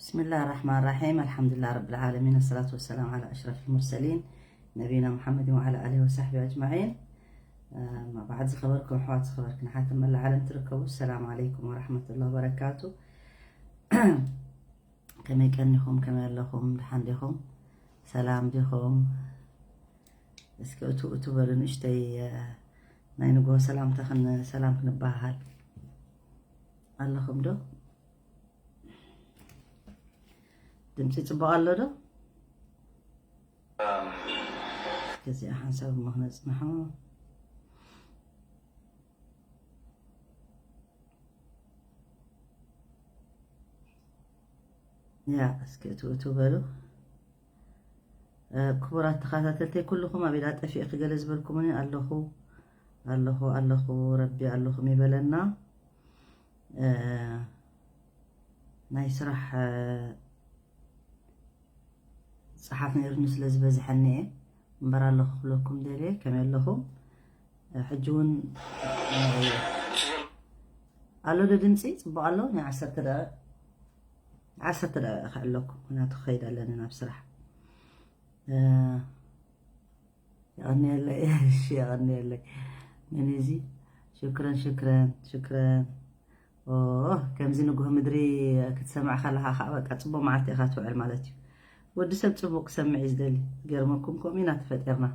بسم الله الرحمن الرحيم. الحمد لله رب العالمين. الصلاة والسلام على أشرف المرسلين نبينا محمد وعلى آله وصحبه أجمعين. أما بعد، ዝኸበርኩም ኣሕዋት፣ ዝኸበርክን ኣሓት መላእ ዓለም ትርከቡ፣ السلام عليكم ورحمة الله وبركاته. ከመይ ቀኒኹም? ከመይ ኣለኹም? ደሓን ዲኹም? ሰላም ዲኹም? እስኪ እቱ እቱ በሉ፣ ንእሽተይ፣ እ፣ ናይ ንግሆ ሰላምታ ክን-፣ ሰላም ክንበሃሃል። ኣለኹም ዶ? ድምፂ ፅቡቕ ኣሎ ዶ? እዚኣ ሓንሳብ እሞ ክነፅንሖ። ያ፣ እስኪ እቱ እቱ በሉ። እ፣ ክቡራት ተኸታተልተይ ኩልኹም፣ ኣብ ኢዳ ጠፊእኺ ገለ ዝበልኩምኒ ኣለኹ፣ ኣለኹ፣ ኣለኹ፣ ረቢ ኣለኹም ይበለና። እ፣ ናይ ስራሕ፣ እ፣ ጸሓፍ ነይሩኒ ስለ ዝበዝሐኒ እየ እምበር ኣለኹ ክብለኩም ደልየ። ከመይ ኣለኹም? እ፣ ሕጂ እውን፣ እ፣ ኣሎ ዶ ድምፂ? ፅቡቕ ኣሎ? ናይ ዓሰርተ ደቂቕ፣ ዓሰርተ ደቂቕ ከዕለኩም፣ ምክንያቱ ክኸይድ ኣለኒ ናብ ስራሕ። እ፣ የቐንየለይ። እሺ፣ የቐንየለይ። መን እዚ? ሽክረን፣ ሽክረን፣ ሽክረን። ኦ፣ ከምዚ ንጉህ ምድሪ ክትሰምዕ ከለኻ ከዓ በቃ ጽቡቕ መዓልቲ ኢኻ ትውዕል ማለት እዩ። ወዲ ሰብ ጽቡቕ ክሰምዕ እዩ ዝደሊ። ገርመኩም፣ ከምኡ ኢና ተፈጢርና።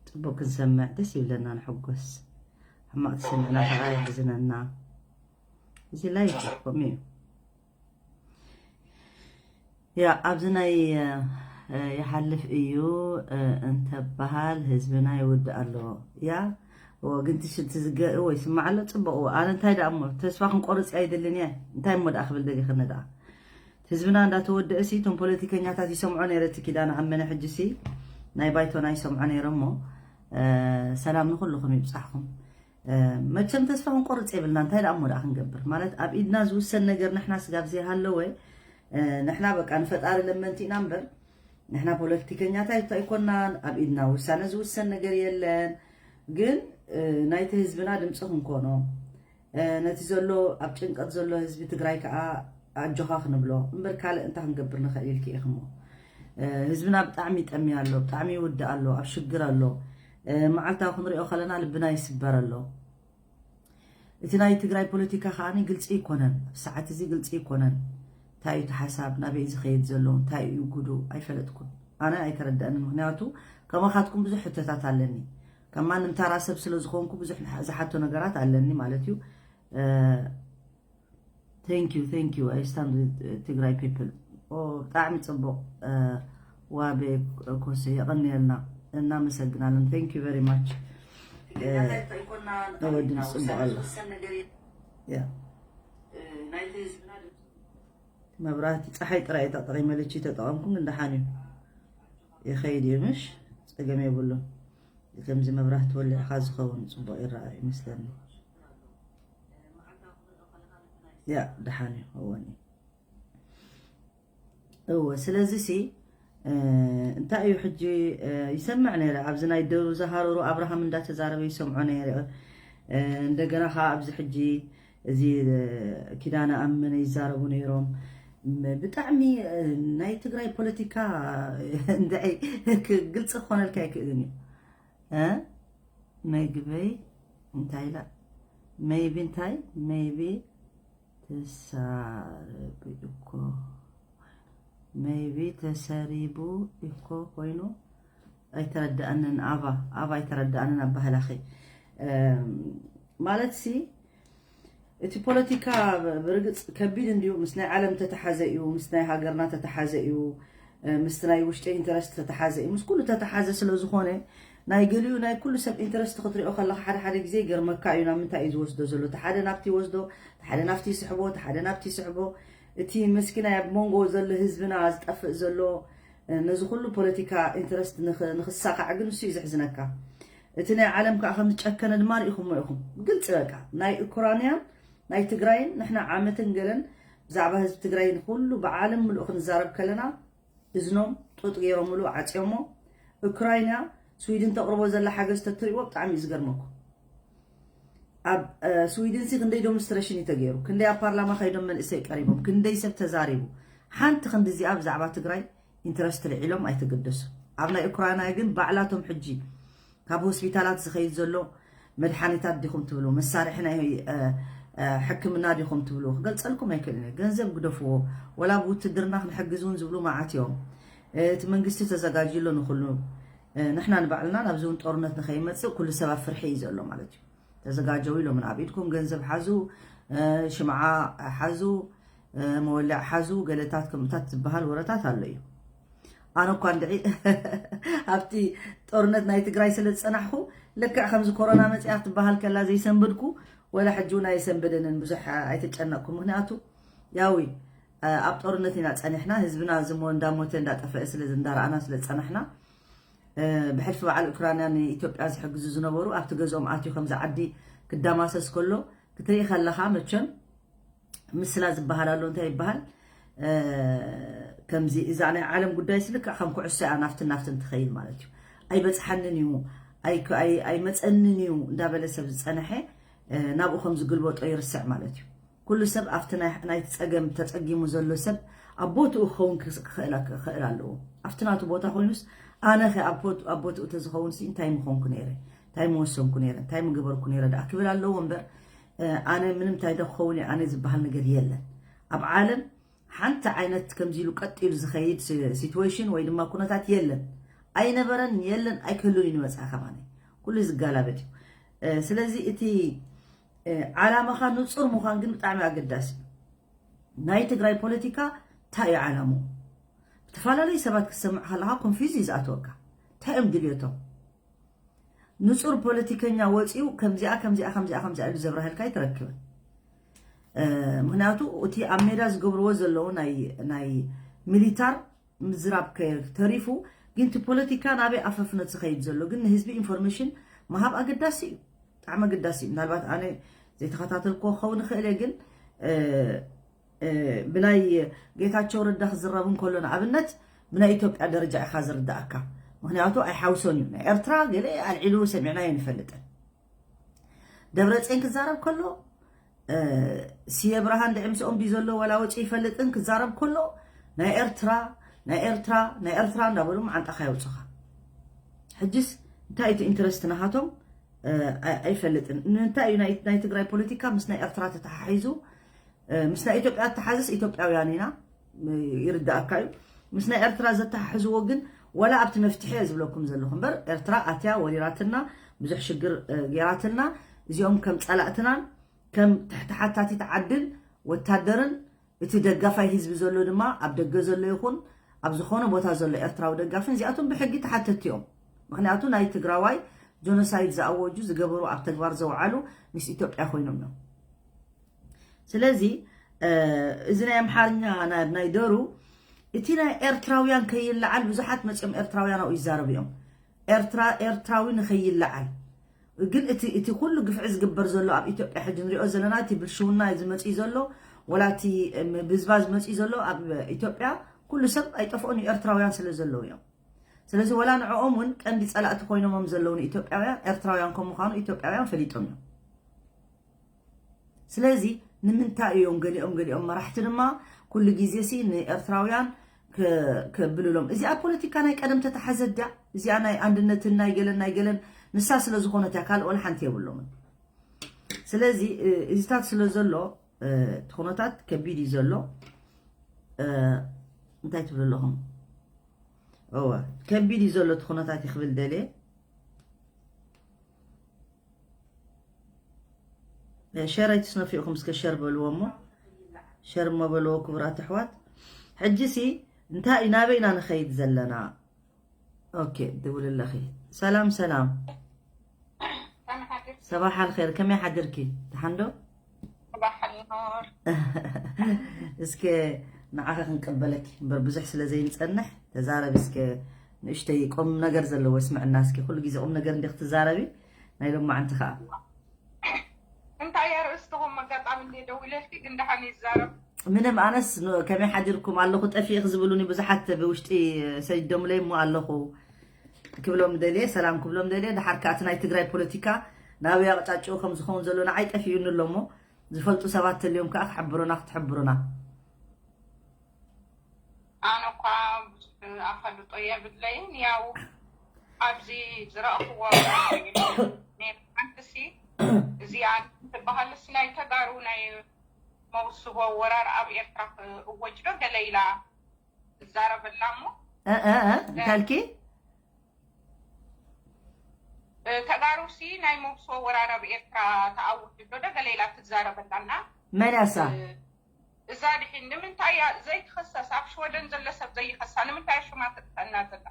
ጽቡቕ ክንሰምዕ ደስ ይብለና፣ ንሕጎስ። ሕማቕ ተሰሚዕና ከዓ የሕዝነና። እዚ ላይፍ እዩ፣ ከምኡ እዩ። ያ፣ ኣብዚ ናይ፣ እ፣ ይሓልፍ እዩ፣ እ፣ እንተበሃል ህዝብና ይውድእ ኣሎ። ያ፣ እዎ፣ ግን እቲ ሽንቲ ዝገ-፣ እዎ፣ ይስማዕ ኣሎ፣ ጽቡቕ፣ እዎ። ኣነ እንታይ ደኣ እሞ፣ ተስፋ ክንቆርጽ ኣይደልን እየ። እንታይ እሞ ደኣ ክብል ደሊኽኒ ደኣ? ህዝብና እንዳተወደአ ሲ፣ እቶም ፖለቲከኛታት ይሰምዖ ነይረ፣ እቲ ኪዳነ ኣመነ ሕጂ ሲ፣ ናይ ባይቶና ይሰምዖ ነይረ እሞ፣ እ፣ ሰላም ንኹልኹም ይብጻሕኹም። እ፣ መቸም ተስፋ ክንቆርጽ የብልና። እንታይ ደኣ እሞ ደኣ ክንገብር? ማለት ኣብ ኢድና ዝውሰን ነገር ንሕና ስጋብ ዘይሃለወ፣ እ፣ ንሕና በቃ ንፈጣሪ ለመንቲ ኢና እምበር፣ ንሕና ፖለቲከኛታት ኣይኮናን። ኣብ ኢድና ውሳነ ዝውሰን ነገር የለን። ግን፣ እ፣ ናይቲ ህዝብና ድምፂ ክንኮኖ፣ እ፣ ነቲ ዘሎ ኣብ ጭንቀት ዘሎ ህዝቢ ትግራይ ከዓ ኣጆኻ ክንብሎ እምበር ካልእ እንታይ ክንገብር ንኽእል ኢልኪ ኢኺ እሞ። እ፣ ህዝብና ብጣዕሚ ጠምዩ ኣሎ፣ ብጣዕሚ ይውድእ ኣሎ፣ ኣብ ሽግር ኣሎ። እ፣ መዓልታዊ ክንሪኦ ከለና ልብና ይስበር ኣሎ። እቲ ናይ ትግራይ ፖለቲካ ከዓኒ ግልፂ ኣይኮነን፣ ኣብ ሰዓት እዚ ግልፂ ኣይኮነን። እንታይ እዩ እቲ ሓሳብ፣ ናበይ እዩ ዝኸይድ ዘሎ፣ እንታይ እዩ ጉዱ ኣይፈለጥኩን። ኣነ ኣይተረድአንን፣ ምክንያቱ ከማኻትኩም ብዙሕ ሕቶታት ኣለኒ። ከም ማንም ተራ ሰብ ስለ ዝኾንኩ ብዙሕ ዝሓቶ ነገራት ኣለኒ ማለት እዩ። እ፣ Thank you, thank you. I stand with, uh, Tigray people. ኦ፣ ብጣዕሚ ጽቡቕ፣ እ፣ ዋቤ ኮሰ፣ የቐንየልና። እናመሰግናለን። Thank you very much። እ፣ ወዲ ጽቡቕ ኣሎ። ያ። መብራህቲ ጸሓይ ጥራይ እየ ተጠቒመ፣ ልቺ ተጠቐምኩ፣ ግን ደሓን እዩ። ይኸይድ እዩ፣ ምሽ? ጸገም የብሉን። ከምዚ መብራህቲ ወሊዕኻ ዝኸውን ጽቡቕ ይረኣ ይመስለኒ። ያ፣ ደሓን እዩ፣ እወን እዩ። እወ፣ ስለዚ ሲ፣ እ፣ እንታይ እዩ ሕጂ፣ እ፣ ይሰምዕ ነይረ፣ ኣብዚ ናይ ደቡብ ዝሃረሩ ኣብርሃም እንዳተዛረበ ይሰምዖ ነይረ። እ፣ እንደገና ኸዓ ኣብዚ ሕጂ እዚ፣ እ፣ ኪዳነ ኣመነ ይዛረቡ ነይሮም። ም-፣ ብጣዕሚ፣ እ፣ ናይ ትግራይ ፖለቲካ እንድዒ ክ-፣ ግልፂ ክኾነልካ ኣይክእልን እዩ። እ? መግበይ እንታይ ኢላ? ሜይቢ እንታይ? ሜይቢ ተሳረቢ እኮ። ሜይቢ ተሰሪቡ እኮ ኮይኑ ኣይተረድኣንን። ኣባ፣ ኣባ ኣይተረድኣንን ኣባህላኺ። እም፣ ማለት ሲ፣ እቲ ፖለቲካ ብ-፣ ብርግጽ ከቢድ እንድዩ። ምስ ናይ ዓለም ተተሓዘ እዩ፣ ምስ ናይ ሃገርና ተተሓዘ እዩ፣ እ፣ ምስቲ ናይ ውሽጢ ኢንተረስት ተተሓዘ እዩ፣ ምስ ኩሉ ተተሓዘ ስለ ዝኾነ፣ ናይ ገሊኡ ናይ ኩሉ ሰብ ኢንተረስት ክትሪኦ ከለኻ ሓደ ሓደ ግዜ ይገርመካ እዩ፣ ናብ ምንታይ እዩ ዝወስዶ ዘሎ። እቲ ሓደ ናብቲ ይወስዶ፣ እቲ ሓደ ናብቲ ይስሕቦ፣ እቲ ሓደ ናብቲ ይስሕቦ። እቲ መስኪናይ ኣብ መንጎ ዘሎ ህዝብና ዝጠፍእ ዘሎ፣ እ፣ ነዚ ኩሉ ፖለቲካ ኢንተረስት ንኽ-፣ ንኽሳኻዕ ግን እሱ እዩ ዘሕዝነካ። እቲ ናይ ዓለም ከዓ ከም ዝጨከነ ድማ ርኢኹሞ ኢኹም። ግልፂ በቃ፣ ናይ ኡክራንያን ናይ ትግራይን ንሕና ዓመትን ገለን ብዛዕባ ህዝቢ ትግራይ ንኩሉ ብዓለም ምሉእ ክንዛረብ ከለና እዝኖም ጡጥ ገይሮምሉ ዓፅዮሞ። ኡክራይና ስዊድን ተቕርቦ ዘላ ሓገዝ ተትሪእዎ ብጣዕሚ እዩ ዝገርመኩም። ኣብ፣ እ፣ ስዊድን ሲ ክንደይ ዶምስትሬሽን እዩ ተገይሩ፣ ክንደይ ኣብ ፓርላማ ከይዶም መንእሰይ ቀሪቦም፣ ክንደይ ሰብ ተዛሪቡ። ሓንቲ ክንዲ እዚኣ ብዛዕባ ትግራይ ኢንትረስት ልዒሎም ኣይተገደሱ። ኣብ ናይ ኡክራይና ግን ባዕላቶም ሕጂ ካብ ሆስፒታላት ዝኸይድ ዘሎ መድሓኒታት ዲኹም ትብሉ፣ መሳርሒ ናይ ሕክምና ዲኹም ትብሉ፣ ክገልፀልኩም ኣይክእልን። ገንዘብ ግደፍዎ። ወላ ብውትድርና ክንሕግዝ እውን ዝብሉ መዓት እዮም። እቲ መንግስቲ ተዘጋጅሎ ንኩሉ። ንሕና ንባዕልና ናብዚ እውን ጦርነት ንኸይመፅእ ኩሉ ሰብ ኣብ ፍርሒ እዩ ዘሎ ማለት እዩ። ተዘጋጀው ኢሎም ኣብ ኢድኩም ገንዘብ ሓዙ፣ ሽምዓ ሓዙ፣ መወልዕ ሓዙ፣ ገለታት ከምታት ዝበሃል ወረታት ኣሎ እዩ። ኣነ እኳ እንድዒ ኣብቲ ጦርነት ናይ ትግራይ ስለ ዝፀናሕኩ፣ ልክዕ ከምዚ ኮሮና መፅያ ክትበሃል ከላ ዘይሰንበድኩ፣ ወላ ሕጂ እውን ኣይሰንበደንን። ብዙሕ ኣይተጨነቅኩ። ምክንያቱ ያዊ ኣብ ጦርነት ኢና ፀኒሕና። ህዝብና ዝሞ እንዳሞተ እንዳጠፈአ ስለ እንዳረኣና ስለ ዝፀናሕና፣ ብሕልፊ በዓል ኡክራንያ ንኢትዮጵያ ዝሕግዙ ዝነበሩ ኣብቲ ገዝኦም ኣትዩ ከምዚ ዓዲ ክዳማሰስ ከሎ ክትርኢ ከለኻ፣ መቸም ምስላ ዝበሃል ኣሎ። እንታይ ይበሃል? ከምዚ እዛ ናይ ዓለም ጉዳይ ስልካ ከም ኩዕሶ እያ ናፍትን ናፍትን ትኸይድ ማለት እዩ። ኣይበፅሓንን እዩ፣ ኣይመፀንን እዩ እንዳበለ ሰብ ዝፀነሐ ናብኡ ከም ዝግልበጦ ይርስዕ ማለት እዩ። ኩሉ ሰብ ኣብቲ ናይቲ ፀገም ተፀጊሙ ዘሎ ሰብ ኣብ ቦትኡ ክኸውን ክኽእል ኣለዎ። ኣብቲ ናቱ ቦታ ኮይኑስ ኣነ ኸ ኣብ ቦትኡ ተዝኸውን ሲ እንታይ ምኾንኩ ነይረ? እንታይ ምወሰንኩ ነይረ? እንታይ ምገበርኩ ነይረ ደኣ ክብል ኣለዎ እምበር ኣነ ምንም እንታይ ዶ ክኸውን እየ ኣነ ዝበሃል ነገር የለን። ኣብ ዓለም ሓንቲ ዓይነት ከምዚ ኢሉ ቀጥ ኢሉ ዝኸይድ ሲትዌሽን ወይ ድማ ኩነታት የለን። ኣይነበረን፣ የለን፣ ኣይክህሉን እዩ ንመፅኣ ከማነ። ኩሉ ዝጋላበጥ እዩ። ስለዚ እቲ ዓላማኻ ንፁር ምዃን ግን ብጣዕሚ ኣገዳሲ እዩ። ናይ ትግራይ ፖለቲካ እንታይ እዩ ዓላምኡ? ዝተፈላለዩ ሰባት ክትሰምዕ ከለኻ ኮንፊዝ እዩ ዝኣትወካ። እንታይ እዮም ድልዮቶም? ንፁር ፖለቲከኛ ወፂኡ ከምዚኣ ከምዚኣ ከምዚኣ ከምዚኣ ኢሉ ዘብራህልካ ኣይትረክብን። ምክንያቱ እቲ ኣብ ሜዳ ዝገብርዎ ዘለዉ ናይ ሚሊታር ምዝራብ ተሪፉ፣ ግን እቲ ፖለቲካ ናበይ ኣፈፍነት ዝኸይድ ዘሎ ግን ንህዝቢ ኢንፎርሜሽን ምሃብ ኣገዳሲ እዩ። ብጣዕሚ ኣገዳሲ እዩ። ምናልባት ኣነ ዘይተኸታተልክዎ ክኸውን ይኽእል እየ፣ ግን ብናይ ጌታቸው ረዳ ክዝረብ እንከሎ ንኣብነት ብናይ ኢትዮጵያ ደረጃ ኢኻ ዝርዳእካ። ምክንያቱ ኣይሓውሶን እዩ። ናይ ኤርትራ ገለ ኣልዒሉ ሰሚዕናዮ ንፈልጥን። ደብረፅዮን ክዛረብ ከሎ ስየ ብርሃን ድዒ ምስኦም ድዩ ዘሎ ዋላ ወፂ ይፈልጥን ክዛረብ ከሎ ናይ ኤርትራ ናይ ኤርትራ ናይ ኤርትራ እንዳበሉ መዓንጣኻ የውፅኻ። ሕጅስ እንታይ እቲ ኢንትረስት ናሃቶም ኣይፈልጥን። ንምንታይ እዩ ናይ ትግራይ ፖለቲካ ምስ ናይ ኤርትራ ተተሓሒዙ? ምስ ናይ ኢትዮጵያ ተሓዝስ ኢትዮጵያውያን ኢና፣ ይርዳእካ እዩ። ምስ ናይ ኤርትራ ዘተሓሕዝዎ ግን ዋላ ኣብቲ መፍትሒ እየ ዝብለኩም ዘለኹ እምበር ኤርትራ ኣትያ ወሪራትና ብዙሕ ሽግር ገይራትና እዚኦም ከም ጸላእትናን ከም ትሕቲ ሓታቲት ዓድን ወታደርን እቲ ደጋፋይ ህዝቢ ዘሎ ድማ ኣብ ደገ ዘሎ ይኹን ኣብ ዝኾነ ቦታ ዘሎ ኤርትራዊ ደጋፍን እዚኣቶም ብሕጊ ተሓተቲ እዮም። ምክንያቱ ናይ ትግራዋይ ጆኖሳይድ ዝኣወጁ ዝገበሩ ኣብ ተግባር ዘውዓሉ ምስ ኢትዮጵያ ኮይኖም እዮም። ስለዚ እዚ ናይ ኣምሓርኛ ናይ ደሩ እቲ ናይ ኤርትራውያን ከይለዓል ብዙሓት መፅኦም ኤርትራውያን ኣብኡ ይዛረቡ እዮም። ኤርትራ ኤርትራዊ ንኸይለዓል ግን እቲ እቲ ኩሉ ግፍዒ ዝግበር ዘሎ ኣብ ኢትዮጵያ ሕጂ ንሪኦ ዘለና እቲ ብልሽውና ዝመፅእ ዘሎ ወላ እቲ ብዝባ ዝመፅእ ዘሎ ኣብ ኢትዮጵያ ኩሉ ሰብ ኣይጠፍኦን እዩ፣ ኤርትራውያን ስለ ዘለዉ እዮም። ስለዚ ወላ ንዕኦም እውን ቀንዲ ፀላእቲ ኮይኖሞም ዘለዉ ንኢትዮጵያውያን ኤርትራውያን ከም ምዃኑ ኢትዮጵያውያን ፈሊጦም እዮም። ስለዚ ንምንታይ እዮም ገሊኦም ገሊኦም መራሕቲ ድማ ኩሉ ግዜ ሲ ንኤርትራውያን ከብልሎም? እዚኣ ፖለቲካ ናይ ቀደም ተተሓዘ ድያ? እዚኣ ናይ ኣንድነትን ናይ ገለን ናይ ገለን ንሳ ስለ ዝኾነት እያ፣ ካልእ ወላ ሓንቲ የብሎምን። ስለዚ እዚታት ስለ ዘሎ እቲ ኩነታት ከቢድ እዩ ዘሎ። እንታይ ትብሉ ኣለኹም? እወ ከቢድ እዩ ዘሎ እቲ ኩነታት እዩ ክብል ደልየ። ሸር ኣይትስነፉ ኢኹም፣ እስከ ሸር በልዎ እሞ ሸር እሞ በልዎ ክቡራት ኣሕዋት። ሕጂ ሲ እንታይ እዩ ናበይ ኢና ንኸይድ ዘለና? ኦኬ ድውል ኣለኺ። ሰላም ሰላም፣ ሰባሕ ኣልኸይር፣ ከመይ ሓድርኪ? ደሓን ዶ? ሰባሕ ኣልኑር። እስከ ንዓኺ ክንቀበለኪ እምበር ብዙሕ ስለ ዘይንፀንሕ ተዛረቢ እስከ። ንእሽተይ ቁም ነገር ዘለዎ ስምዕና እስኪ። ኩሉ ግዜ ቁም ነገር እንዲ ክትዛረቢ ናይ ሎማዓንቲ ከዓ እንታይ እያ ርእስትኹም? ኣጋጣሚ እንደ ደዊለልኪ ግን ደሓን ይዛረብ። ምንም ኣነስ ን- ከመይ ሓዲርኩም ኣለኹ ጠፊእክ ዝብሉኒ ብዙሓት ብውሽጢ ሰዲዶምለይ እሞ ኣለኹ ክብሎም ደልየ፣ ሰላም ክብሎም ደልየ። ድሓር ከዓ እቲ ናይ ትግራይ ፖለቲካ ናበይ ኣቕጫጭኡ ከም ዝኸውን ዘሎ ንዓይ ጠፊኡኒ ኣሎ እሞ ዝፈልጡ ሰባት ተልዮም ከዓ ክሕብሩና ክትሕብሩና። ኣፈልጦ የብለይን። ያው ኣብዚ ዝረእኽዎ ነይሩ። ሓንትሲ እዚኣ ትበሃልስ ናይ ተጋሩ ናይ መውስቦ ወራር ኣብ ኤርትራ ክእወጅ ዶ ገለ ኢላ ትዛረበላ እሞ እንታልኪ ተጋሩ ሲ ናይ መውስቦ ወራር ኣብ ኤርትራ ተኣውጅ ዶ ዶ ገለ ኢላ ትዛረበላና። መን ያሳ እዛ ድሒን ንምንታይ እያ ዘይትኸሰስ? ኣብ ሽወደን ዘሎ ሰብ ዘይኸሳ ንምንታይ ሽማ ትጥፈና ዘላ?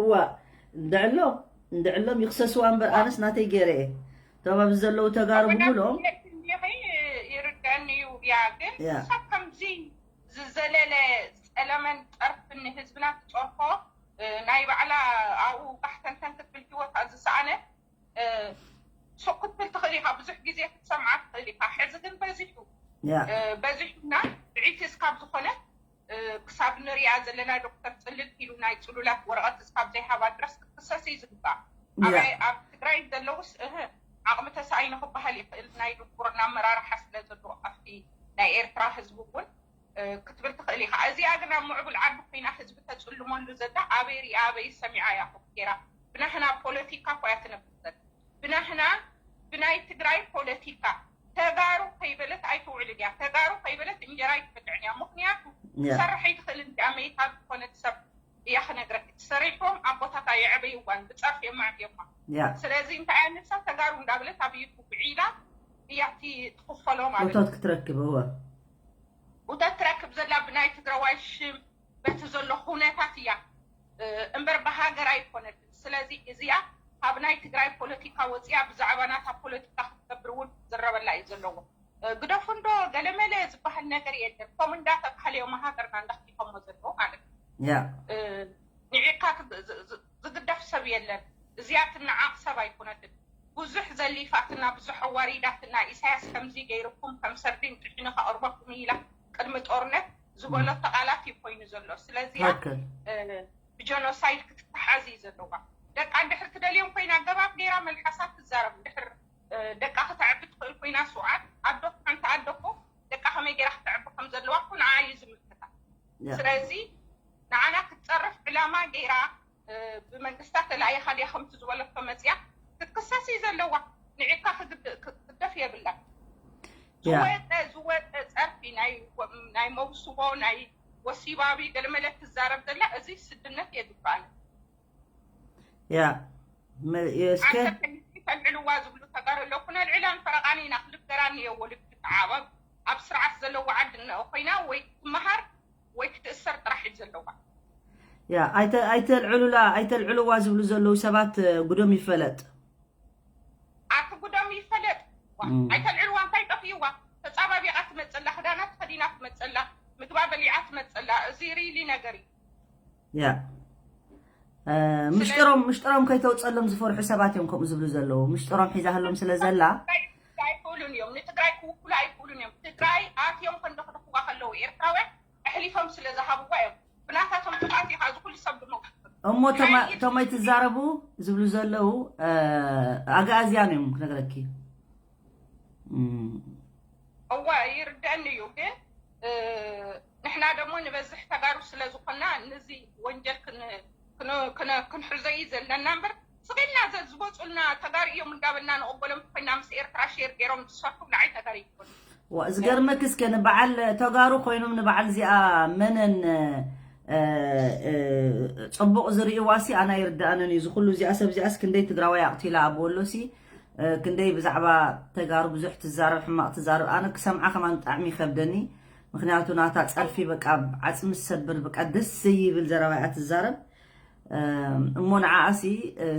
እዋ እንድዕሎም እንድዕሎም ይኽሰስዋ እምበር ኣነስ ናተይ ገይረ እየ። እቶም ኣብዚ ዘለዉ ተጋሩ ብምሎም ይርድአኒ እዩ። ያ ግን ሰብ ከምዚ ዝዘለለ ዝጸለመን ጸርፍን ንህዝብና ትጸርፎ ናይ ባዕላ ኣብኡ ካሕተንተን ክትብል ህይወታ ዝሰኣነ ሱቕ ክትብል ትኽእል ኢኻ። ብዙሕ ግዜ ክትሰምዓ ትኽእል ኢኻ። ሕዚ ግን በዚሑ በዚሑና ብዒቲ እስካብ ዝኾነ ክሳብ ንሪኣ ዘለና ዶክተር ፅልል ኢሉ ናይ ፅሉላት ወረቐት እስካብ ዘይሃባ ድረስ ክትክሰስ እዩ ዝግባእ። ኣብ ትግራይ ዘለውስ እህ ዓቕሚ ተሳኢኑ ክበሃል ይኽእል። ናይ ድንቁርና ኣመራርሓ ስለ ዘለዎ ኣብቲ ናይ ኤርትራ ህዝቢ እውን ክትብል ትኽእል ኢኻ። እዚኣ ግን ኣብ ምዕቡል ዓዲ ኮይና ህዝቢ ተፅልመሉ ዘላ ኣበይ ሪኣ ኣበይ ሰሚዓ እያ ኮፒ ገይራ። ብናህና ፖለቲካ እኮ እያ ትነብር ዘላ። ብናህና ብናይ ትግራይ ፖለቲካ ተጋሩ ከይበለት ኣይትውዕልን እያ። ተጋሩ ከይበለት እንጀራ ኣይትበልዕን እያ። ምኽንያቱ ትሰርሕ ኣይትኽእልን እያ። መይታ ዝኾነት ሰብ እያ ክነግረክ። ሰሪሖም ኣቦታታ የዕበይዋን ብፀርፊ እዮም ኣዕብዮማ። ስለዚ እንታይ እያ ንሳ ተጋሩ እንዳበለት ኣብ ዩቱብ ዒላ እያ እቲ ትኽፈሎ ማለት እቶት ክትረክብ እወ እቶት ትረክብ ዘላ ብናይ ትግራዋይ ሽም በቲ ዘሎ ኩነታት እያ እምበር ብሃገር ኣይኮነትን። ስለዚ እዚኣ ካብ ናይ ትግራይ ፖለቲካ ወፂኣ ብዛዕባ ናታ ፖለቲካ ክትገብር እውን ዝረበላ እዩ ዘለዎ። ግደፉ እንዶ ገለመለ ዝበሃል ነገር የለን። ከም እንዳተባሃለ እዮም ሃገርና እንዳክቲፎሞ ዘለዎ ማለት እዩ። ንዒካ ዝግደፍ ሰብ የለን። እዚኣ ትነዓቕ ሰብ ኣይኮነትን። ብዙሕ ዘሊፋትና፣ ብዙሕ ኣዋሪዳትና፣ ኢሳያስ ከምዚ ገይርኩም ከም ሰርዲን ጥሒኑ ከቕርበኩም ኢላ ቅድሚ ጦርነት ዝበለቶ ቃላት እዩ ኮይኑ ዘሎ። ስለዚኣ ብጀኖሳይድ ክትተሓዝ እዩ ዘለዋ። ደቃ እንድሕር ትደልዮም ኮይና ኣገባብ ገይራ መልሓሳ ትዛረብ። እንድሕር ደቃ ክተዕቢ ትኽእል ኮይና ስውዓት ኣዶ ሓንቲ ኣዶ እኮ ደቃ ከመይ ገይራ ክተዕቢ ከም ዘለዋ እኮ ንዓ እዩ ዝምልከታ። ስለዚ ንዓና ክትፀርፍ ዕላማ ገይራ ብመንግስታ ተላኢኻ ድያ ከምቲ ዝበለቶ መፅያ ክትክሰስ እዩ ዘለዋ። ንዒካ ክግደፍ የብላ። ዝወፀ ዝወፀ ፀርፊ ናይ መውስቦ ናይ ወሲባዊ ገለመለ ትዛረብ ዘላ እዚ ስድነት የግባኣል። ያ እስከ ተልዕልዋ ዝብሉ ተጋሩ ኣለኩ ነልዕላን ፈረቓኒ ኢና ክልገራኒ እየ ወልድ ተዓበብ ኣብ ስርዓት ዘለዎ ዓዲ ኮይና ወይ ትመሃር ወይ ክትእሰር ጥራሕ እዩ ዘለዋ። ያ ኣይተልዕሉላ ኣይተልዕልዋ ዝብሉ ዘለዉ ሰባት ጉዶም ይፈለጥ። ኣቲ ጉዶም ይፈለጥ። ኣይተልዕልዋ እንታይ ጠፍይዋ? ተፃባቢቓ ትመፅላ፣ ክዳና ተኸዲና ትመፅላ፣ ምግባ በሊዓ ትመፅላ። እዚ ሪሊ ነገር እዩ። ያ ምሽጥሮም ምሽጥሮም ከይተውፀሎም ዝፈርሑ ሰባት እዮም ከምኡ ዝብሉ ዘለዉ። ምሽጥሮም ሒዛህሎም ስለ ዘላ ኣይክእሉን እዮም። ንትግራይ ክውክሉ ኣይክእሉን እዮም። ትግራይ ኣትዮም ከንደኽደኽዋ ከለዉ ኤርትራውያን ኣሕሊፎም ስለ ዝሃብዋ እዮም። ብናታቶም ጥፍኣት ኢኻ እዚ ኩሉ ሰብ ድማ እሞ እቶም ኣይትዛረቡ ዝብሉ ዘለዉ ኣግኣዝያን እዮም ክነግረኪ። እዋ ይርደአኒ እዩ ግን ንሕና ደሞ ንበዝሕ ተጋሩ ስለ ዝኾና ንዚ ወንጀል ክንሕዞ እዩ ዘለና እምበር ስቕ ኢልና ዝመፁልና ተጋሩ እዮም እንዳበልና ንቕበሎም ኮይና ምስ ኤርትራ ሼር ገይሮም ዝሰርሑ ብላዕሊ ተጋሩ ይኮኑ። ዝገርመኪ እስከ ንበዓል ተጋሩ ኮይኖም ንበዓል እዚኣ መነን ፅቡቕ ዝርእይዋ ሲ ኣና ይርድኣንን እዩ። ዝኩሉ እዚኣ ሰብ እዚኣስ ክንደይ ትግራዋይ ኣቕቲላ ኣብ ወሎ ሲ ክንደይ ብዛዕባ ተጋሩ ብዙሕ ትዛረብ ሕማቕ ትዛረብ ኣነ ክሰምዓ ከማን ብጣዕሚ ይከብደኒ። ምክንያቱ ናታ ፀርፊ በቃ ዓፅሚ ዝሰብር በቃ ደስ ዘይብል ዘረባ እያ ትዛረብ። እሞ ንዓኣሲ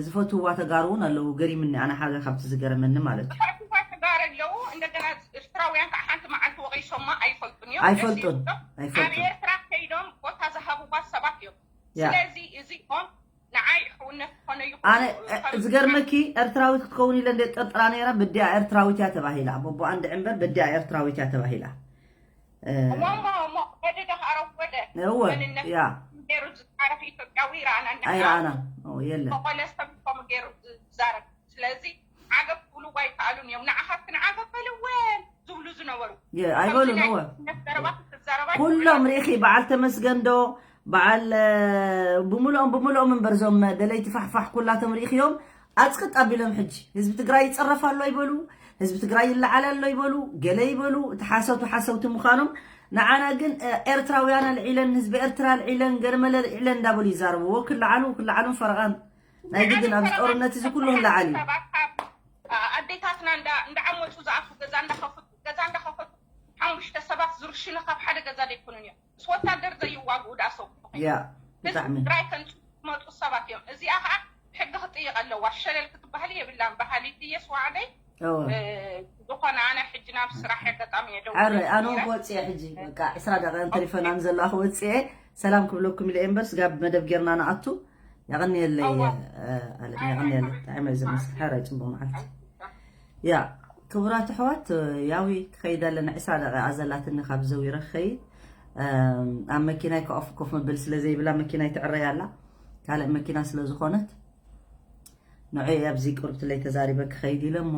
ዝፈትውዋ ተጋሩ እውን ኣለዉ። ገሪምኒ ኣነ ሓደ ካብቲ ዝገረመኒ ማለት እዩ። ዝፈትዋ ተጋሩ ኣለዉ። እንደገና ኤርትራውያን ከዓ ሓንቲ መዓልቲ ወቒሶማ ኣይፈልጡን እዮም። ኣይፈልጡን ኣይፈልጡን። ኤርትራ ከይዶም ቦታ ዝሃብዋ ሰባት እዮም። ስለዚ እዚኦም ንዓይ ሕውነት ዝኾነ ይኹን ኣነ ዝገርመኪ ኤርትራዊት ክትከውን ኢለ እንደ ጠርጥራ ነይረ። ብዲያ ኤርትራዊት እያ ተባሂላ። ቦቦ ኣንድ ዕምበር ብዲያ ኤርትራዊት እያ ተባሂላ። እሞ እሞ እሞ ወደ ደኻረው ወደ እወ መንነት ያ ገይሩ ዝፃረፍ ኢትዮጵያዊ ይረኣና። ኣይረኣና። ኦ የለን። መቐለ ሰብ ከምኡ ገይሩ ዝዛረብ። ስለዚ ዓገብ ክብሉ ኣይከኣሉን እዮም። ንዓኻ ክንዓገብ በልወን ዝብሉ ዝነበሩ። የ- ኣይበሉን። እወ ዘረባ ክትዘረባ ኩሎም ርኢኺ፣ በዓል ተመስገን ዶ፣ በዓል፣ እ፣ ብምልኦም፣ ብምልኦም እምበር፣ እዞም ደለይቲ ፋሕፋሕ ኩላቶም ርኢኽዮም፣ ኣጽቅጥ ኣቢሎም። ሕጂ ህዝቢ ትግራይ ይጸረፍ ኣሎ ይበሉ፣ ህዝቢ ትግራይ ይለዓል ኣሎ ይበሉ፣ ገለ ይበሉ፣ እቲ ሓሰውቲ ሓሰውቲ ምዃኖም። ንዓና ግን፣ እ፣ ኤርትራውያን ኣልዒለን፣ ህዝቢ ኤርትራ ኣልዒለን፣ ገለመለ ኣልዒለን እንዳበሉ ይዛረቡ። ወክለዓሉ፣ ክለዓሉን ፈረቓን ናይ ግድን ኣብዚ ጦርነት እዚ ኩሉ ክለዓል እዩ። ሰባት ካብ፣ አ፣ ኣዴታትና እንዳ-፣ እንዳዓመፁ ዝኣትዉ ገዛ እንዳኸፈቱ፣ ገዛ እንዳኸፈቱ ሓሙሽተ ሰባት ዝርሽኑ ካብ ሓደ ገዛ ዘይኮኑን እዮም። ምስ ወታደር ዘይዋግኡ ደኣ ሰብ ያ፣ ብጣዕሚ። ትግራይ ከንፅኡ ዝመጡ ሰባት እዮም። እዚኣ ከዓ ሕጊ ክትጥይቕ ኣለዋ። ሸለል ክትበሃል የብላን። በሃሊት ድየስ ዋዕደይ እወ። እ፣ ዝኾነ ኣነ ሕጂ ናብ ስራሕ ኣጋጣሚ እየ ደው ሓረ ኢለ ኣነ ነይረ። ክወፅእ እየ ሕጂ፣ በቃ ዕስራ ደቂቕን ተሪፈናን ዘለዋ ክወፅእ እየ። ሰላም ክብለኩም ኢለ እየ እምበርስ ጋብ መደብ ጌርና ንኣቱ። የቐንየለይ። እወ። እ፣ ኣለም የቐንየለይ። ብጣዕሚ እየ ዘመስግን። ሓረ ፅቡቅ መዓልቲ። ያ ክቡራት ኣሕዋት፣ ያዊ ክኸይድ ኣለና። ዕስራ ደቂቃ ዘላትኒ ካብ ዘዊረ ክኸይድ፣ እም፣ ኣብ መኪናይ ኮፍ ኮፍ መበሊ ስለ ዘይብላ መኪናይ ትዕረይ ኣላ፣ ካልእ መኪና ስለ ዝኾነት ንዕኡ ኣብዚ ቅርብትለይ ተዛሪበ ክኸይድ ኢለ እሞ፣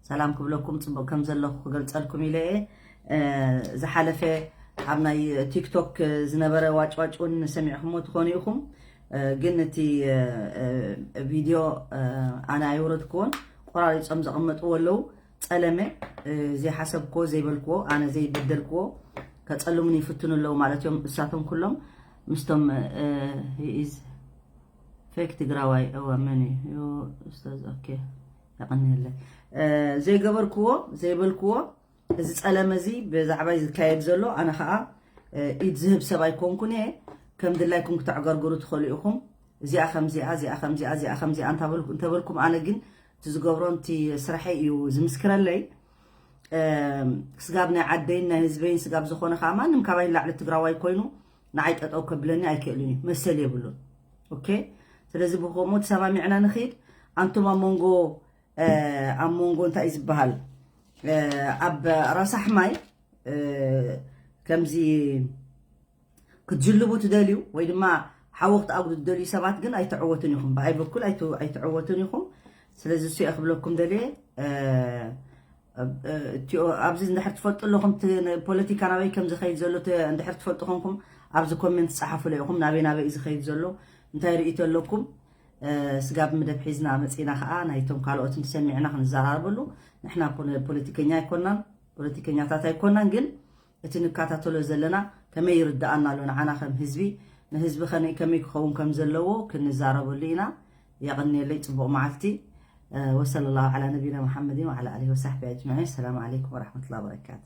ሰላም ክብለኩም፣ ጽቡቕ ከም ዘለኹ ክገልጸልኩም ኢለ እየ። እ፣ ዝሓለፈ ኣብ ናይ ቲክቶክ ዝነበረ ዋጭዋጭ እውን ሰሚዕኹምዎ ትኾኑ ኢኹም። እ፣ ግን እቲ፣ እ፣ እ፣ ቪድዮ፣ እ፣ ኣነ ኣይወረድክዎን፣ ቆራሪጾም ዘቐመጥዎ ኣለዉ። ጸለመ፣ እ፣ ዘይሓሰብክዎ፣ ዘይበልክዎ፣ ኣነ ዘይበደልክዎ ከጸልሙኒ ይፍትኑ ኣለዉ ማለት እዮም። እሳቶም ኩሎም ምስቶም፣ እ፣ he is fake ትግራዋይ። እወ፣ መን እዩ? ዮ፣ ኡስታዝ፣ ኦኬ፣ የቐንየለይ። እ፣ ዘይገበርክዎ፣ ዘይበልክዎ፣ እዚ ጸለመ እዚ ብዛዕባይ ዝካየድ ዘሎ፣ ኣነ ኸኣ፣ እ፣ ኢድ ዝህብ ሰብ ኣይኮንኩን እየ። ከም ድላይኩም ክተዕገርግሩ ትኽእሉ ኢኹም። እዚኣ ከምዚኣ፣ እዚኣ ከምዚኣ፣ እዚኣ ከምዚኣ እንተበልኩ-፣ እንተበልኩም፣ ኣነ ግን እቲ ዝገብሮን እቲ ስራሐይ እዩ ዝምስክረለይ። እም፣ ስጋብ ናይ ዓደይን ናይ ህዝበይን ስጋብ ዝኾነ ኸኣ ማንም ካባይ ንላዕሊ ትግራዋይ ኮይኑ ንዓይ ጠጠው ከብለኒ ኣይክእልን እዩ፣ መሰል የብሉን። ኦኬ፣ ስለዚ ብኸምኡ ተሰማሚዕና ንኽይድ። ኣንቱም ኣብ መንጎ፣ እ፣ ኣብ መንጎ እንታይ እዩ ዝበሃል፣ እ፣ ኣብ ረሳሕ ማይ፣ እ፣ ከምዚ ክትጅልቡ ትደልዩ ወይ ድማ ሓዊ ክትኣጉዱ ትደልዩ ሰባት ግን ኣይትዕወቱን ኢኹም። ብኣይ በኩል ኣይት-፣ ኣይትዕወቱን ኢኹም። ስለዚ እሱ እየ ክብለኩም ደልየ። እ፣ እ፣ እቲኦ-፣ ኣብዚ እንድሕር ትፈልጡ ኣለኹም፣ እቲ ፖለቲካ ናበይ ከም ዝኸይድ ዘሎ ተ-፣ እንድሕር ትፈልጡ ኮንኩም ኣብዚ ኮሜንት ጸሓፉለ ኢኹም። ናበይ ናበይ እዩ ዝኸይድ ዘሎ፣ እንታይ ርእይቶ ኣለኩም? እ፣ ስጋብ መደብ ሒዝና መጺና ኸኣ ናይቶም ካልኦት እንተሰሚዕና ክንዘራረበሉ። ንሕና ፖለ-፣ ፖለቲከኛ ኣይኮናን፣ ፖለቲከኛታት ኣይኮናን፣ ግን እቲ ንከታተሎ ዘለና ከመይ ይርድኣና ኣሎ ንዓና ከም ህዝቢ፣ ንህዝቢ ከነ-፣ ከመይ ክኸውን ከም ዘለዎ ክንዛረበሉ ኢና። የቐንየለይ፣ ጽቡቕ መዓልቲ። እ፣ ወሰለ ላሁ ዓላ ነቢና መሓመድን ወዓላ ኣሊሂ ወሳሕቢ ኣጅማዒን። ሰላም ዓለይኩም ወረሕመቱላሂ ወበረካቱ።